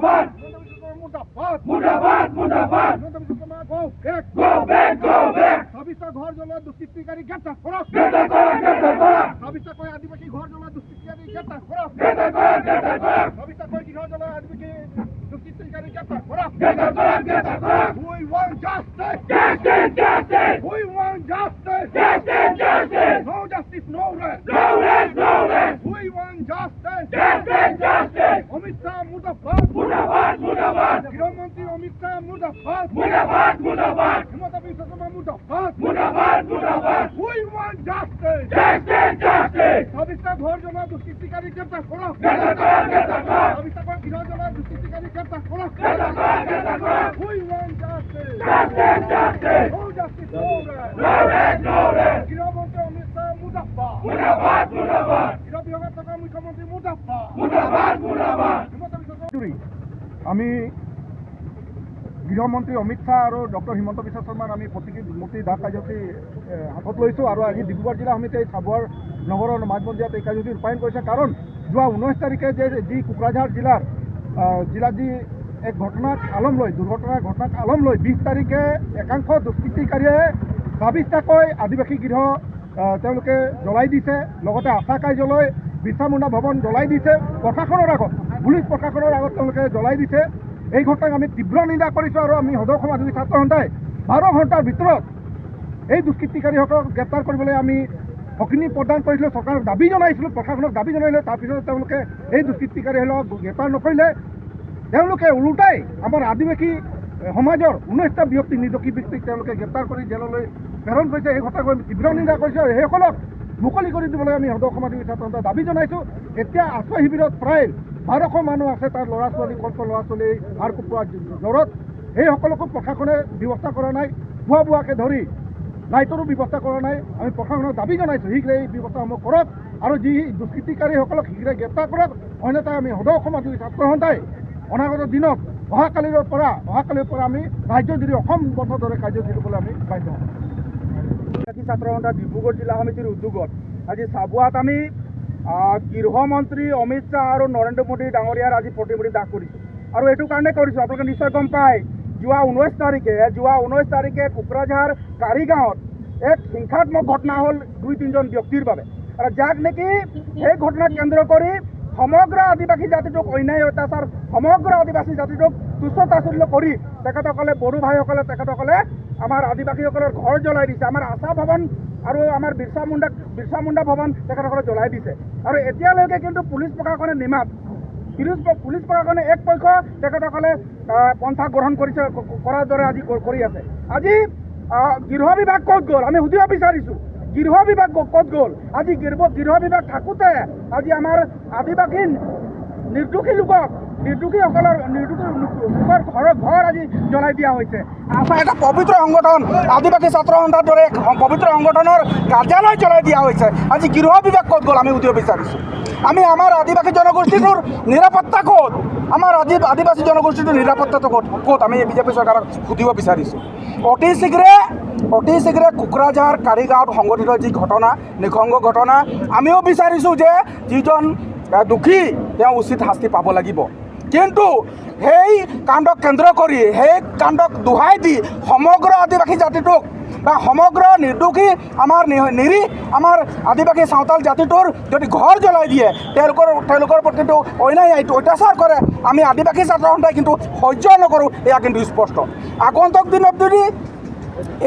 মুৰ্দাবাদ। মুৰ্দাবাদ। মুৰ্দাবাদ, মুৰ্দাবাদ। Himanta Biswa Sarma go back. Go back, go back. 26টা ঘৰ জ্বলোৱা দুষ্কৃতিকাৰী গ্ৰেপ্তাৰ কৰক। গ্ৰেপ্তাৰ কৰক, গ্ৰেপ্তাৰ কৰক। 26টাকৈ আদিবাসী ঘৰ জ্বলোৱা দুষ্কৃতিকাৰী গ্ৰেপ্তাৰ কৰক। গ্ৰেপ্তাৰ কৰক, গ্ৰেপ্তাৰ কৰক। 26টাকৈ গৃহ জ্বলোৱা আদিবাসী দুষ্কৃতিকাৰী গ্ৰেপ্তাৰ কৰক। গ্ৰেপ্তাৰ কৰক, গ্ৰেপ্তাৰ কৰক। We want justice. Justice, justice. We want justice. Justice, justice. No justice, no rest. No rest, no rest. We want justice. Justice, justice. Amit Shah মুৰ্দাবাদ। মুৰ্দাবাদ, মুৰ্দাবাদ। গৃহমন্ত্ৰী অমিত শ্বাহ মুৰ্দাবাদ। মুৰ্দাবাদ, মুৰ্দাবাদ। হিমন্ত বিশ্ব শৰ্মা মুৰ্দাবাদ। মুৰ্দাবাদ, মুৰ্দাবাদ। We want justice. Justice, justice. 26টা ঘৰ জ্বলোৱা দুষ্কৃতিকাৰী গ্ৰেপ্তাৰ কৰক। গ্ৰেপ্তাৰ কৰক, গ্ৰেপ্তাৰ কৰক। 26টাকৈ গৃহ জ্বলোৱা দুষ্কৃতিকাৰী গ্ৰেপ্তাৰ কৰক। গ্ৰেপ্তাৰ কৰক, গ্ৰেপ্তাৰ কৰক। We want justice. Justice, justice. No justice, no rest. No rest, no rest. গৃহমন্ত্ৰী অমিত শ্বাহ মুৰ্দাবাদ। মুৰ্দাবাদ, মুৰ্দাবাদ। গৃহ বিভাগত থকা মুখ্যমন্ত্ৰী মুৰ্দাবাদ। মুৰ্দাবাদ, মুৰ্দাবাদ। হিমন্ত বিশ্ব শৰ্মা। আমি গৃহমন্ত্ৰী অমিত শ্বাহ আৰু ডক্টৰ হিমন্ত বিশ্ব শৰ্মাৰ আমি প্ৰতীকী মূৰ্তি দাহ কাৰ্যসূচী হাতত লৈছোঁ আৰু আজি ডিব্ৰুগড় জিলা সমিতিয়ে চাবুৱাৰ নগৰৰ মাজমজিয়াত এই কাৰ্যসূচী ৰূপায়ণ কৰিছে। কাৰণ যোৱা 19 তাৰিখে যে যি কোকৰাঝাৰ জিলাত যি এক ঘটনাক আলম লৈ, দুৰ্ঘটনাৰ ঘটনাক আলম লৈ 20 তাৰিখে একাংশ দুষ্কৃতিকাৰীয়ে 26টাকৈ আদিবাসী গৃহ তেওঁলোকে জ্বলাই দিছে, লগতে আছা কাৰ্যালয়, বিৰচা মুণ্ডা ভৱন জ্বলাই দিছে। প্ৰশাসনৰ আগত, পুলিচ প্ৰশাসনৰ আগত তেওঁলোকে জ্বলাই দিছে। এই ঘটনাক আমি তীব্ৰ নিন্দা কৰিছোঁ আৰু আমি সদৌ অসম আদিবাসী ছাত্ৰ সন্থাই 12 ঘণ্টাৰ ভিতৰত এই দুষ্কৃতিকাৰীসকলক গ্ৰেপ্তাৰ কৰিবলৈ আমি সকীয়নি প্ৰদান কৰিছিলোঁ, চৰকাৰক দাবী জনাইছিলোঁ, প্ৰশাসনক দাবী জনাইছিলোঁ। তাৰপিছত তেওঁলোকে এই দুষ্কৃতিকাৰীসকলক গ্ৰেপ্তাৰ নকৰিলে। তেওঁলোকে ওলোটাই আমাৰ আদিবাসী সমাজৰ 19টা ব্যক্তি, নিৰ্দোষী ব্যক্তিক তেওঁলোকে গ্ৰেপ্তাৰ কৰি জেললৈ প্ৰেৰণ কৰিছে। এই ঘটনাক আমি তীব্ৰ নিন্দা কৰিছোঁ আৰু সেইসকলক মুকলি কৰি দিবলৈ আমি সদৌ অসম আদিবাসী ছাত্ৰ সন্থাই দাবী জনাইছোঁ। এতিয়া আশ্ৰয় শিবিৰত প্ৰায় 1200 মানুহ আছে, তাৰ ল'ৰা ছোৱালী, কণ কণ ল'ৰা ছোৱালী হাড় কঁপোৱা জ্বৰত। সেইসকলকো প্ৰশাসনে ব্যৱস্থা কৰা নাই, খোৱা বোৱাকে ধৰি লাইটৰো ব্যৱস্থা কৰা নাই। আমি প্ৰশাসনক দাবী জনাইছোঁ, শীঘ্ৰে এই ব্যৱস্থাসমূহ কৰক আৰু যি দুষ্কৃতিকাৰীসকলক শীঘ্ৰে গ্ৰেপ্তাৰ কৰক। অন্যথা আমি সদৌ অসম আদিবাসী ছাত্ৰ সন্থাই অনাগত দিনত অহাকালিৰ পৰা আমি ৰাজ্যজুৰি অসম বন্ধৰ দৰে কাৰ্যসূচী ল'বলৈ আমি বাধ্য হ'ম। আদিবাসী ছাত্ৰ সন্থা ডিব্ৰুগড় জিলা সমিতিৰ উদ্যোগত আজি চাবুৱাত আমি গৃহমন্ত্ৰী অমিত শ্বাহ আৰু নৰেন্দ্ৰ মোদী ডাঙৰীয়াৰ আজি প্ৰতিমূৰ্তি দাহ কৰিছোঁ। আৰু এইটো কাৰণে কৰিছোঁ, আপোনালোকে নিশ্চয় গম পায়, যোৱা 19 তাৰিখে কোকৰাঝাৰ কাৰিগাঁৱত এক হিংসাত্মক ঘটনা হ'ল দুই তিনিজন ব্যক্তিৰ বাবে আৰু যাক নেকি সেই ঘটনাক কেন্দ্ৰ কৰি সমগ্ৰ আদিবাসী জাতিটোক অন্যায় অত্যাচাৰ, সমগ্ৰ আদিবাসী জাতিটোক তুচ্ছ তাচ্ছিল্য কৰি তেখেতসকলে, বড়ো ভাইসকলে, তেখেতসকলে আমাৰ আদিবাসীসকলৰ ঘৰ জ্বলাই দিছে। আমাৰ আশা ভৱন আৰু আমাৰ বিৰচা মুণ্ডা ভৱন তেখেতসকলে জ্বলাই দিছে। আৰু এতিয়ালৈকে কিন্তু পুলিচ প্ৰশাসনে নিমাত। পুলিচ প্ৰশাসনে এক পক্ষ তেখেতসকলে পন্থা গ্ৰহণ কৰিছে, কৰাৰ দৰে আজি কৰি আছে। আজি গৃহ বিভাগ ক'ত গ'ল আমি সুধিব বিচাৰিছোঁ। গৃহ বিভাগ ক'ত গ'ল? আজি গৃহ বিভাগ থাকোঁতে আজি আমাৰ আদিবাসী নিৰ্দোষী লোকক, নিৰ্দোষীসকলৰ, নিৰ্দোষী লোকৰ ঘৰ আজি জ্বলাই দিয়া হৈছে। আছা এটা পবিত্ৰ সংগঠন, আদিবাসী ছাত্ৰ সন্থাৰ দৰে এক পবিত্ৰ সংগঠনৰ কাৰ্যালয় জ্বলাই দিয়া হৈছে। আজি গৃহ বিভাগ ক'ত গ'ল আমি সুধিব বিচাৰিছোঁ। আমি আমাৰ আদিবাসী জনগোষ্ঠীটোৰ নিৰাপত্তা ক'ত? আমাৰ আদিবাসী জনগোষ্ঠীটোৰ নিৰাপত্তাটো ক'ত আমি বিজেপি চৰকাৰক সুধিব বিচাৰিছোঁ। অতি শীঘ্ৰে কোকৰাঝাৰ কাৰিগাঁৱত সংঘটিত যি ঘটনা, নৃশংস ঘটনা, আমিও বিচাৰিছোঁ যে যিজন দোষী তেওঁ উচিত শাস্তি পাব লাগিব। কিন্তু সেই কাণ্ডক কেন্দ্ৰ কৰি, সেই কাণ্ডক দোহাই দি সমগ্ৰ আদিবাসী জাতিটোক বা সমগ্ৰ নিৰ্দোষী আমাৰ নিৰীহ আমাৰ আদিবাসী চাওতাল জাতিটোৰ যদি ঘৰ জ্বলাই দিয়ে, তেওঁলোকৰ ওপৰত কিন্তু অন্যায় অত্যাচাৰ কৰে, আমি আদিবাসী ছাত্ৰ সন্থাই কিন্তু সহ্য নকৰোঁ, এয়া কিন্তু স্পষ্ট। আগন্তুক দিনত যদি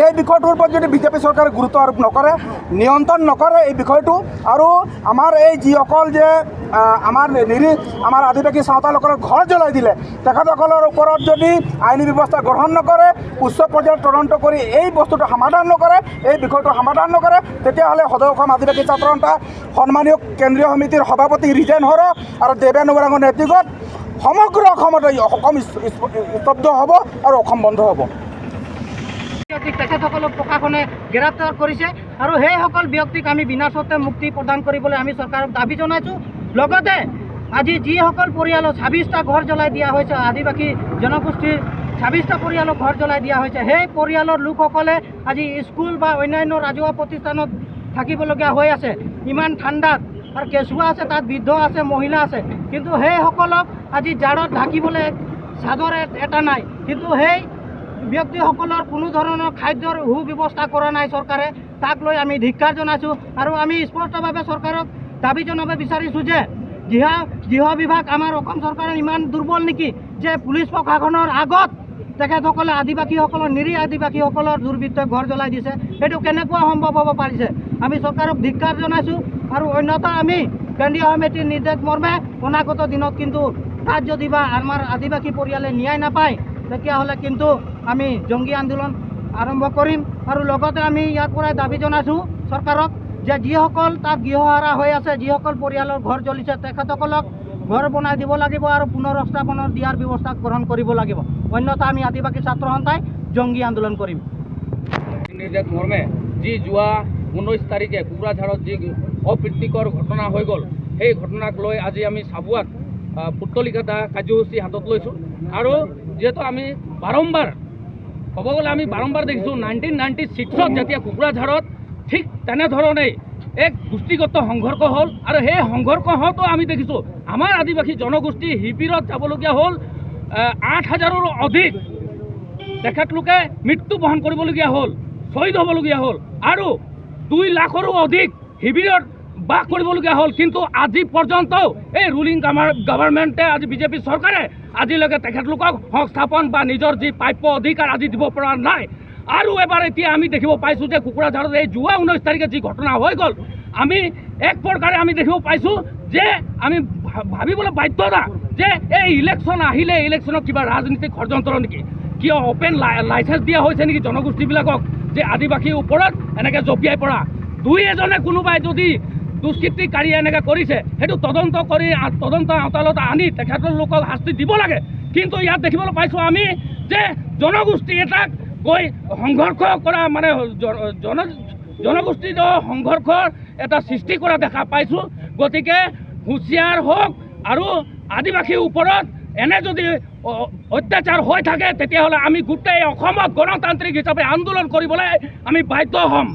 এই বিষয়টোৰ ওপৰত যদি বিজেপি চৰকাৰে গুৰুত্ব আৰোপ নকৰে, নিয়ন্ত্ৰণ নকৰে এই বিষয়টো আৰু আমাৰ এই যিসকল যে আমাৰ নিৰীহ আমাৰ আদিবাসী চাওতালসকলৰ ঘৰ জ্বলাই দিলে, তেখেতসকলৰ ওপৰত যদি আইনী ব্যৱস্থা গ্ৰহণ নকৰে, উচ্চ পৰ্যায়ত তদন্ত কৰি এই বস্তুটো সমাধান নকৰে, এই বিষয়টো সমাধান নকৰে, তেতিয়াহ'লে সদৌ অসম আদিবাসী ছাত্ৰ সন্থা সন্মানীয় কেন্দ্ৰীয় সমিতিৰ সভাপতি ৰিজেন হৰ আৰু দেৱেন ওৰাঙৰ নেতৃত্বত সমগ্ৰ অসমতে অসম স্তব্ধ হ'ব আৰু অসম বন্ধ হ'ব। ব্যক্তিক তেখেতসকলক প্ৰশাসনে গ্ৰেপ্তাৰ কৰিছে আৰু সেইসকল ব্যক্তিক আমি বিনা চৰ্তে মুক্তি প্ৰদান কৰিবলৈ আমি চৰকাৰক দাবী জনাইছোঁ। লগতে আজি যিসকল পৰিয়ালক 26টা ঘৰ জ্বলাই দিয়া হৈছে, আদিবাসী জনগোষ্ঠীৰ 26টা পৰিয়ালক ঘৰ জ্বলাই দিয়া হৈছে, সেই পৰিয়ালৰ লোকসকলে আজি স্কুল বা অন্যান্য ৰাজহুৱা প্ৰতিষ্ঠানত থাকিবলগীয়া হৈ আছে ইমান ঠাণ্ডাত। আৰু কেঁচুৱা আছে, তাত বৃদ্ধ আছে, মহিলা আছে। কিন্তু সেইসকলক আজি জাৰত ঢাকিবলৈ চাদৰ এটা নাই। কিন্তু সেই ব্যক্তিসকলৰ কোনো ধৰণৰ খাদ্যৰ সু-ব্যৱস্থা কৰা নাই চৰকাৰে। তাক লৈ আমি ধিক্কাৰ জনাইছোঁ আৰু আমি স্পষ্টভাৱে চৰকাৰক দাবী জনাব বিচাৰিছোঁ যে গৃহ বিভাগ আমাৰ অসম চৰকাৰৰ ইমান দুৰ্বল নেকি যে পুলিচ প্ৰশাসনৰ আগত তেখেতসকলে আদিবাসীসকলৰ, নিৰীহ আদিবাসীসকলৰ দুৰ্বৃত্তই ঘৰ জ্বলাই দিছে? সেইটো কেনেকুৱা সম্ভৱ হ'ব পাৰিছে? আমি চৰকাৰক ধিক্কাৰ জনাইছোঁ আৰু অন্যথা আমি কেন্দ্ৰীয় সমিতিৰ নিৰ্দেশ মৰ্মে অনাগত দিনত কিন্তু তাত যদি বা আমাৰ আদিবাসী পৰিয়ালে ন্যায় নাপায়, তেতিয়াহ'লে কিন্তু আমি জংগী আন্দোলন আৰম্ভ কৰিম। আৰু লগতে আমি ইয়াৰ পৰাই দাবী জনাইছোঁ চৰকাৰক যে যিসকল তাত গৃহহাৰা হৈ আছে, যিসকল পৰিয়ালৰ ঘৰ জ্বলিছে, তেখেতসকলক ঘৰ বনাই দিব লাগিব আৰু পুনৰ সংস্থাপনৰ দিয়াৰ ব্যৱস্থা গ্ৰহণ কৰিব লাগিব। অন্যথা আমি আদিবাসী ছাত্ৰ সন্থাই জংগী আন্দোলন কৰিম। নিৰ্দেশ মৰ্মে যি যোৱা 19 তাৰিখে কোকৰাঝাৰত যি অপ্ৰীতিকৰ ঘটনা হৈ গ'ল, সেই ঘটনাক লৈ আজি আমি চাবুৱাত পুত্তলিকা দাহ কাৰ্যসূচী হাতত লৈছোঁ। আৰু যিহেতু আমি বাৰম্বাৰ ক'ব গ'লে আমি বাৰম্বাৰ দেখিছোঁ, 1996ত যেতিয়া কোকৰাঝাৰত ঠিক তেনেধৰণেই এক গোষ্ঠীগত সংঘৰ্ষ হ'ল আৰু সেই সংঘৰ্ষ হওঁতেও আমি দেখিছোঁ আমাৰ আদিবাসী জনগোষ্ঠী শিবিৰত যাবলগীয়া হ'ল, 8 হাজাৰৰো অধিক তেখেতলোকে মৃত্যু বহন কৰিবলগীয়া হ'ল, শ্বহীদ হ'বলগীয়া হ'ল আৰু 2 লাখৰো অধিক শিবিৰত বাস কৰিবলগীয়া হ'ল। কিন্তু আজি পৰ্যন্তও এই ৰুলিং গভৰ্ণমেণ্টে, আজি বিজেপি চৰকাৰে আজিলৈকে তেখেতলোকক সংস্থাপন বা নিজৰ যি প্ৰাপ্য অধিকাৰ আজি দিব পৰা নাই। আৰু এবাৰ এতিয়া আমি দেখিব পাইছোঁ যে কোকৰাঝাৰত এই যোৱা 19 তাৰিখে যি ঘটনা হৈ গ'ল, আমি এক প্ৰকাৰে আমি দেখিব পাইছোঁ যে আমি ভাবিবলৈ বাধ্যতা যে এই ইলেকশ্যন আহিলে ইলেকশ্যনত কিবা ৰাজনীতিক ষড়যন্ত্ৰ নেকি? কিয় অ'পেন লাইচেঞ্চ দিয়া হৈছে নেকি জনগোষ্ঠীবিলাকক যে আদিবাসীৰ ওপৰত এনেকৈ জঁপিয়াই পৰা? দুই এজনে কোনোবাই যদি দুষ্কৃতিকাৰীয়ে এনেকৈ কৰিছে, সেইটো তদন্ত কৰি তদন্ত আওতালত আনি তেখেতলোকক শাস্তি দিব লাগে। কিন্তু ইয়াত দেখিবলৈ পাইছোঁ আমি যে জনগোষ্ঠী এটাক গৈ সংঘৰ্ষ কৰা, মানে জনগোষ্ঠীৰ সংঘৰ্ষৰ এটা সৃষ্টি কৰা দেখা পাইছোঁ। গতিকে হুঁচিয়াৰ হওক আৰু আদিবাসীৰ ওপৰত এনে যদি অত্যাচাৰ হৈ থাকে, তেতিয়াহ'লে আমি গোটেই অসমত গণতান্ত্ৰিক হিচাপে আন্দোলন কৰিবলৈ আমি বাধ্য হ'ম।